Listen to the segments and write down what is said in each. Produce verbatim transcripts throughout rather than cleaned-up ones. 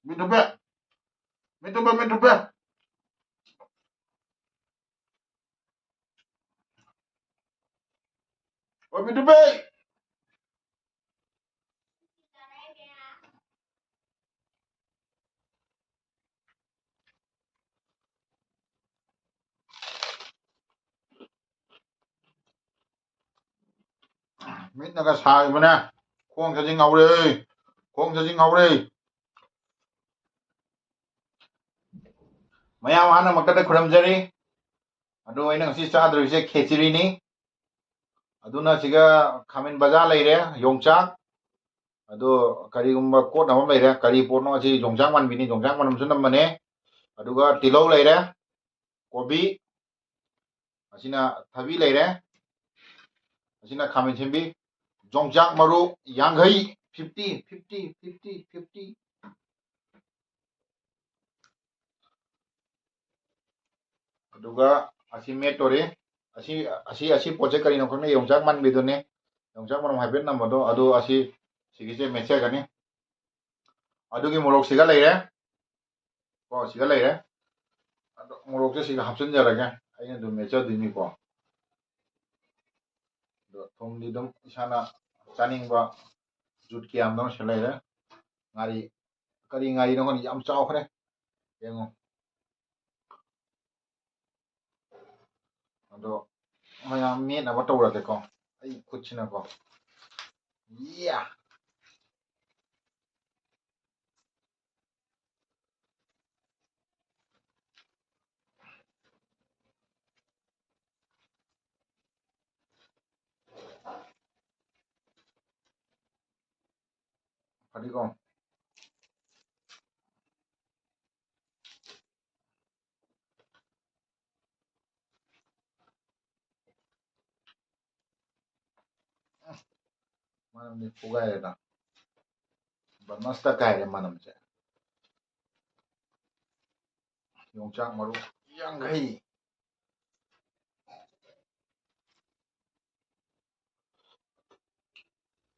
ꯃꯤꯠ ꯊꯨꯞꯄꯦ꯫ ꯃꯤꯠ ꯊꯨꯞꯄꯦ, ꯃꯤꯠ ꯊꯨꯞꯄꯦ꯫ ꯑꯣ, ꯃꯤꯠ ꯊꯨꯞꯄꯦ꯫ ꯃꯤꯠꯅꯒ ꯁꯥꯔꯤꯕꯅꯦ꯫ ꯈꯣꯡ ꯁꯥꯖꯤꯡ ꯍꯧꯔꯦ꯫ ꯈꯣꯡ ꯁꯥꯖꯤꯡ ꯍꯧꯔꯦ꯫ ꯃꯌꯥꯝ ꯑꯍꯥꯟꯕꯃꯛꯇꯗ ꯈꯨꯔꯨꯝꯖꯔꯤ꯫ ꯑꯗꯣ ꯑꯩꯅ ꯉꯁꯤ ꯆꯥꯗꯣꯔꯤꯁꯦ ꯈꯦꯆ꯭ꯔꯤꯅꯤ꯫ ꯑꯗꯨꯅ ꯁꯤꯒ ꯈꯥꯃꯦꯟ ꯕꯖꯥ ꯂꯩꯔꯦ, ꯌꯣꯡꯆꯥꯛ꯫ ꯑꯗꯣ ꯀꯔꯤꯒꯨꯝꯕ ꯀꯣꯠꯅꯕ ꯑꯃ ꯂꯩꯔꯦ꯫ ꯀꯔꯤ ꯄꯣꯠꯅꯣ? ꯑꯁꯤ ꯌꯣꯡꯆꯥꯛ ꯃꯥꯟꯕꯤꯅꯤ, ꯌꯣꯡꯆꯥꯛ ꯃꯅꯝꯁꯨ ꯅꯝꯕꯅꯦ꯫ ꯑꯗꯨꯒ ꯇꯤꯜꯍꯧ ꯂꯩꯔꯦ, ꯀꯣꯕꯤ, ꯑꯁꯤꯅ ꯊꯕꯤ ꯂꯩꯔꯦ, ꯑꯁꯤꯅ ꯈꯥꯃꯦꯟ ꯑꯁꯤꯟꯕꯤ, ꯌꯣꯡꯆꯥꯛ ꯃꯔꯨ ꯌꯥꯡꯈꯩ, fifty, fifty, fifty, fifty꯫ ꯑꯗꯨꯒ ꯑꯁꯤ ꯃꯦꯠꯇꯣꯔꯤ꯫ ꯑꯁꯤ, ꯑꯁꯤ, ꯑꯁꯤ ꯄꯣꯠꯁꯦ ꯀꯔꯤꯅꯣ ꯈꯪꯗꯦ, ꯌꯣꯡꯆꯥꯛ ꯃꯥꯟꯕꯤꯗꯨꯅꯤ꯫ ꯌꯣꯡꯆꯥꯛ ꯃꯔꯨ ꯍꯥꯏꯐꯦꯠ ꯅꯝꯕꯗꯣ, ꯑꯗꯨ ꯑꯁꯤ, ꯁꯤꯒꯤꯁꯦ ꯃꯦꯠꯆꯒꯅꯤ꯫ ꯑꯗꯨꯒꯤ ꯃꯣꯔꯣꯛꯁꯤꯒ ꯂꯩꯔꯦ꯫ ꯀꯣ, ꯁꯤꯒ ꯂꯩꯔꯦ꯫ ꯑꯗꯣ ꯃꯣꯔꯣꯛꯁꯦ ꯁꯤꯒ ꯍꯥꯞꯆꯤꯟꯖꯔꯒꯦ꯫ ꯑꯩꯅ ꯑꯗꯨꯝ ꯃꯦꯠꯆꯗꯣꯏꯅꯤꯀꯣ꯫ ꯑꯗꯣ ꯊꯨꯝꯗꯤ ꯑꯗꯨꯝ ꯏꯁꯥꯅ ꯆꯥꯅꯤꯡꯕ ꯖꯨꯠ ꯀꯌꯥꯝꯗꯧꯅ ꯁꯤ ꯂꯩꯔꯦ꯫ ꯉꯥꯔꯤ, ꯀꯔꯤ ꯉꯥꯔꯤꯅꯣ ꯈꯪꯗꯦ, ꯌꯥꯝ ꯆꯥꯎꯈ꯭ꯔꯦ꯫ ꯌꯦꯡꯉꯣ꯫ ꯑꯗꯣ ꯃꯌꯥꯝ ꯃꯦꯠꯅꯕ ꯇꯧꯔꯒꯦꯀꯣ꯫ ꯑꯩ ꯈꯨꯠꯁꯤꯅꯀꯣ꯫ ꯌꯥ! ꯐꯗꯤꯒꯣꯝ꯫ ꯃꯅꯝꯗꯤ ꯐꯨꯒꯥꯏꯔꯦꯗ꯫ ꯕꯅꯁꯇ ꯀꯥꯏꯔꯦ ꯃꯅꯝꯁꯦ꯫ ꯌꯣꯡꯆꯥꯛ ꯃꯔꯨ ꯌꯥꯡꯈꯩ꯫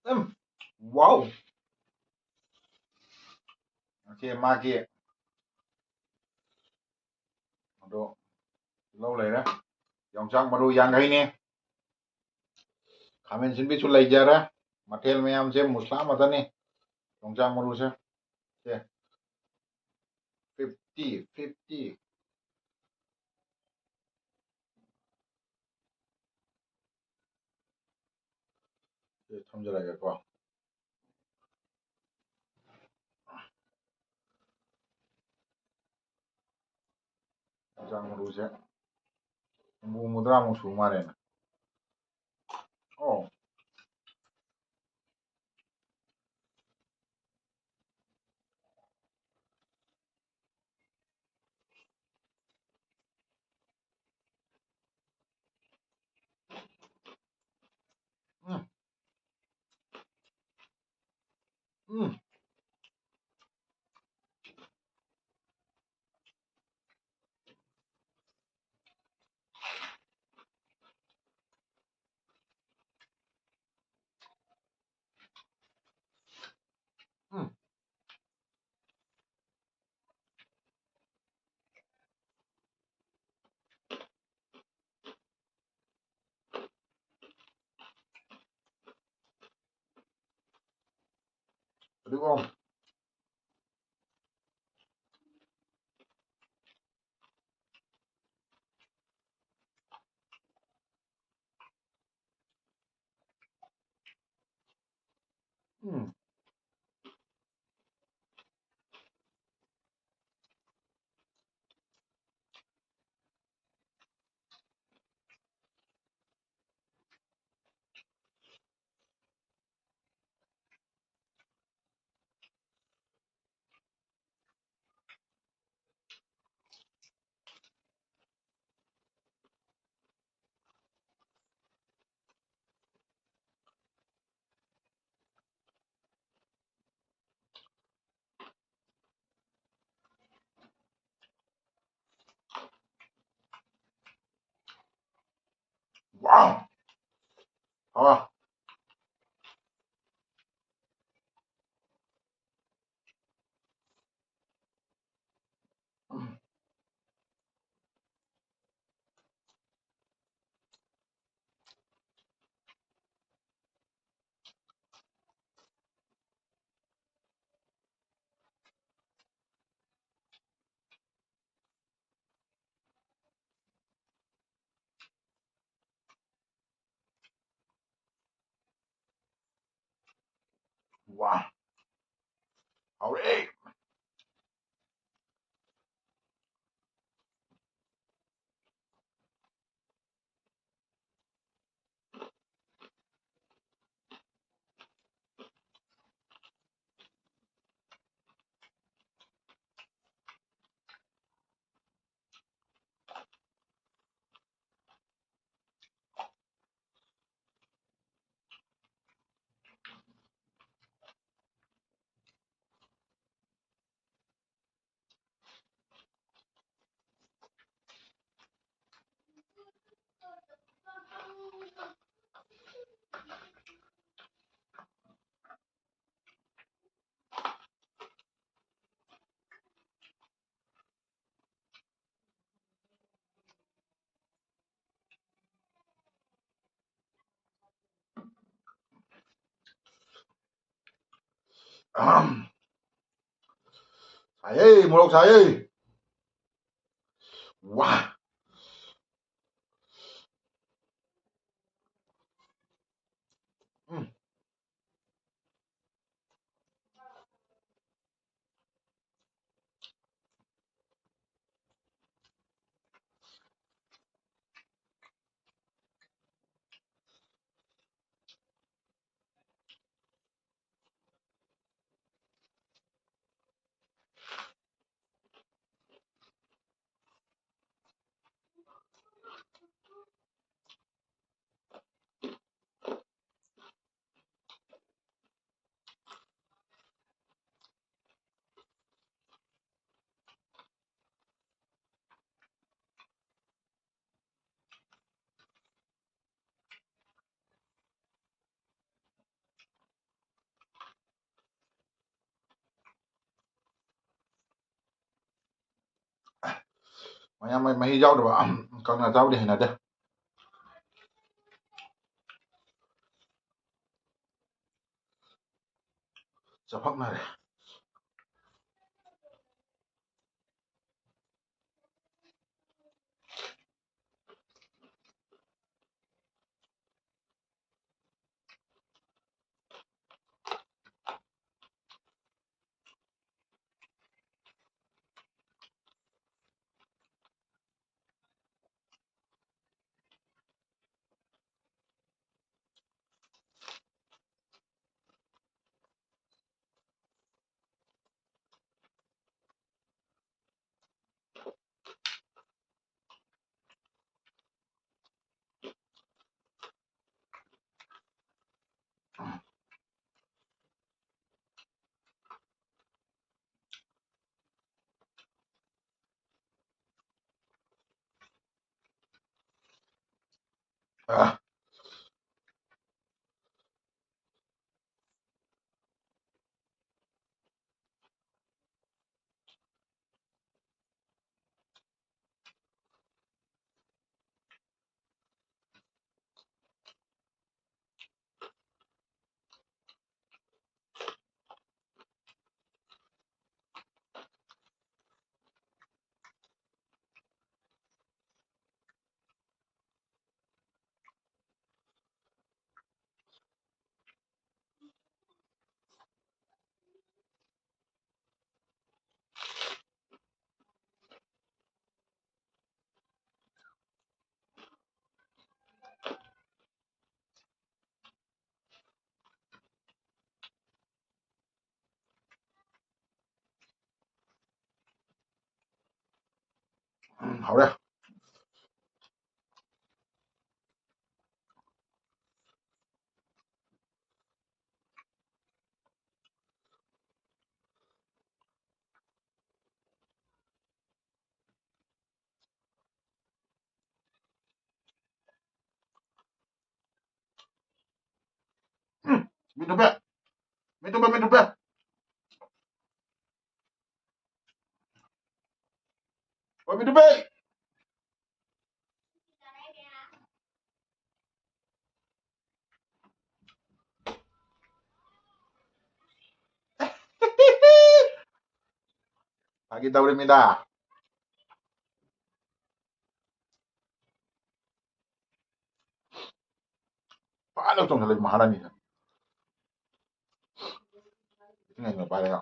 ꯎꯝ, wow! ꯁꯦ ꯃꯥꯒꯤ ꯑꯗꯣ ꯇꯤꯜꯍꯧ ꯂꯩꯔꯦ, ꯌꯣꯡꯆꯥꯛ ꯃꯔꯨ ꯌꯥꯡꯈꯩꯅꯤ, ꯈꯥꯃꯦꯟ ꯑꯁꯤꯟꯕꯤꯁꯨ ꯂꯩꯖꯔꯦ꯫ ꯃꯊꯦꯜ ꯃꯌꯥꯝꯁꯦ ꯃꯨꯁꯂꯥ ꯑꯃꯗꯅꯤ꯫ ꯌꯣꯡꯆꯥꯛ ꯃꯔꯨꯁꯦ ꯁꯦ ꯐꯤꯐꯇꯤ, ꯐꯤꯐꯇꯤ꯫ ꯁꯤ ꯊꯝꯖꯔꯒꯦꯀꯣ꯫ ꯌꯣꯡꯆꯥꯛ ꯃꯔꯨꯁꯦ ꯍꯨꯝꯐꯨ ꯍꯨꯝꯐꯨꯇꯔꯥꯃꯨꯛ ꯁꯨ ꯃꯥꯜꯂꯦꯅ꯫ ꯑꯣ꯫ ꯎꯝ꯫ ꯎꯝ꯫ ꯎꯝ꯫ ꯐꯗꯤꯒꯣꯝ꯫ ꯎꯝ꯫ Wow. ꯍꯥꯎꯋꯦ꯫ ꯋꯥ, ꯍꯥꯎꯔꯦ꯫ ꯑꯍꯝ꯫ ꯁꯥꯏꯌꯦ, ꯃꯣꯔꯣꯛ ꯁꯥꯏꯌꯦ꯫ ꯋꯥ꯫ ꯎꯝ꯫ ꯃꯌꯥꯝ ꯃꯍꯤ ꯌꯥꯎꯗꯕ, ꯀꯪꯅ ꯆꯥꯕꯗꯤ ꯍꯩꯅꯗꯦ꯫ ꯆꯐꯛꯅꯔꯦ꯫ ꯑ꯫ ꯎꯝ, ꯍꯧꯔꯦ꯫ ꯎꯝ, ꯃꯤꯠ ꯊꯨꯞꯄꯦ꯫ ꯃꯤꯠ ꯊꯨꯞꯄꯦ, ꯃꯤꯠ ꯊꯨꯞꯄꯦ꯫ ꯑꯣ, ꯃꯤꯠ ꯊꯨꯞꯄꯦ꯫ ꯐꯥꯒꯤ ꯇꯧꯔꯤꯃꯤꯗ꯫ ꯐꯥꯅ ꯆꯣꯡꯁꯤꯜꯂꯛꯏ ꯃꯍꯥꯔꯥꯅꯤꯁꯦ꯫ ꯏꯁꯤꯡ ꯑꯏꯪꯕ ꯄꯥꯏꯔꯒ꯫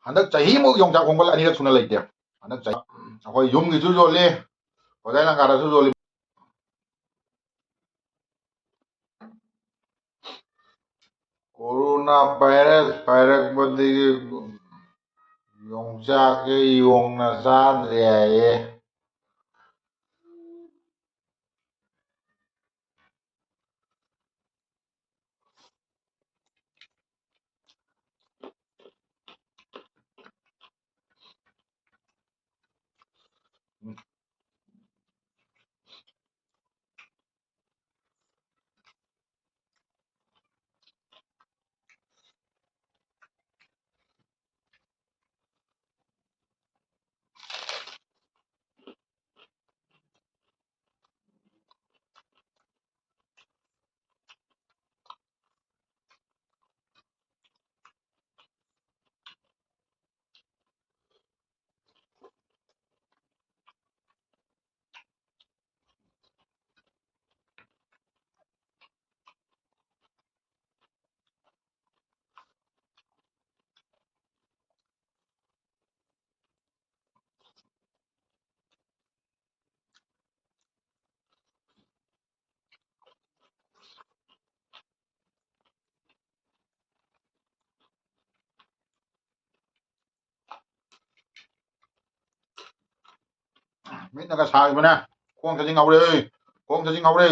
ꯍꯟꯗꯛ ꯆꯍꯤꯃꯨꯛ ꯌꯣꯡꯆꯥꯛ ꯈꯣꯡꯕ ꯑꯅꯤꯔꯛ ꯁꯨꯅ ꯂꯩꯇꯦ꯫ ꯍꯟꯗꯛ ꯆꯍꯤ ꯑꯩꯈꯣꯏ ꯌꯨꯝꯒꯤꯁꯨ ꯌꯣꯜꯂꯤ, ꯍꯣꯗꯥꯏ ꯂꯪꯀꯥꯗꯁꯨ ꯌꯣꯜꯂꯤ꯫ ꯚꯥꯏꯔꯁ ꯄꯥꯏꯔꯛꯄꯗꯒꯤ ꯌꯣꯡꯆꯥꯛꯁꯦ ꯌꯣꯡꯅ ꯆꯥꯗ꯭ꯔꯦ ꯍꯥꯏꯌꯦ꯫ ꯃꯤꯠꯅꯒ ꯁꯥꯔꯤꯕꯅꯦ꯫ ꯈꯣꯡ ꯁꯖꯤꯡ ꯍꯧꯔꯦ꯫ ꯈꯣꯡ ꯁꯖꯤꯡ ꯍꯧꯔꯦ꯫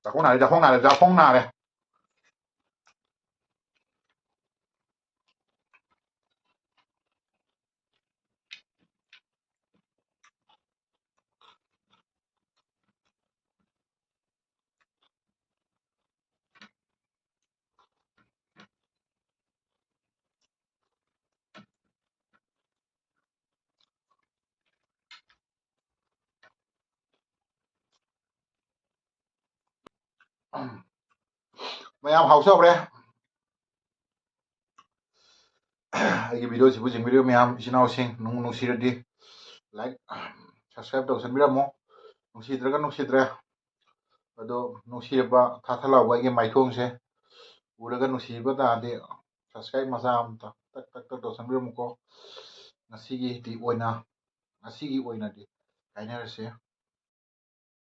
ꯆꯥꯛꯈꯣꯡ ꯅꯥꯔꯦ, ꯆꯥꯛꯈꯣꯡ ꯅꯥꯔꯦ, ꯆꯥꯛꯈꯣꯡ ꯅꯥꯔꯦ꯫ ꯃꯌꯥꯝ ꯍꯥꯎꯖꯍꯧꯔꯦ꯫ ꯑꯩꯒꯤ videoꯁꯤꯕꯨ ꯌꯦꯡꯕꯤꯔꯤꯕ ꯃꯌꯥꯝ ꯏꯆꯤꯟ ꯏꯅꯥꯎꯁꯤꯡ, ꯅꯨꯡ ꯅꯨꯡꯁꯤꯔꯗꯤ like, subscribe ꯇꯧꯁꯟꯕꯤꯔꯝꯃꯣ꯫ ꯅꯨꯡꯁꯤꯗ꯭ꯔꯒ ꯅꯨꯡꯁꯤꯗ꯭ꯔꯦ, ꯑꯗꯣ ꯅꯨꯡꯁꯤꯔꯕ ꯊꯥ ꯊꯥ ꯂꯥꯎꯕ ꯑꯩꯒꯤ ꯃꯥꯏꯊꯣꯡꯁꯦ ꯎꯔꯒ ꯅꯨꯡꯁꯤꯕ ꯇꯥꯔꯗꯤ subscribe ꯃꯆꯥ ꯑꯃꯇ ꯇꯛ ꯇꯛ ꯇꯛ ꯇꯧꯁꯟꯕꯤꯔꯝꯃꯨꯀꯣ꯫ ꯉꯁꯤꯒꯤꯗꯤ ꯑꯣꯏꯅ, ꯉꯁꯤꯒꯤ ꯑꯣꯏꯅꯗꯤ ꯀꯥꯏꯅꯔꯁꯦ꯫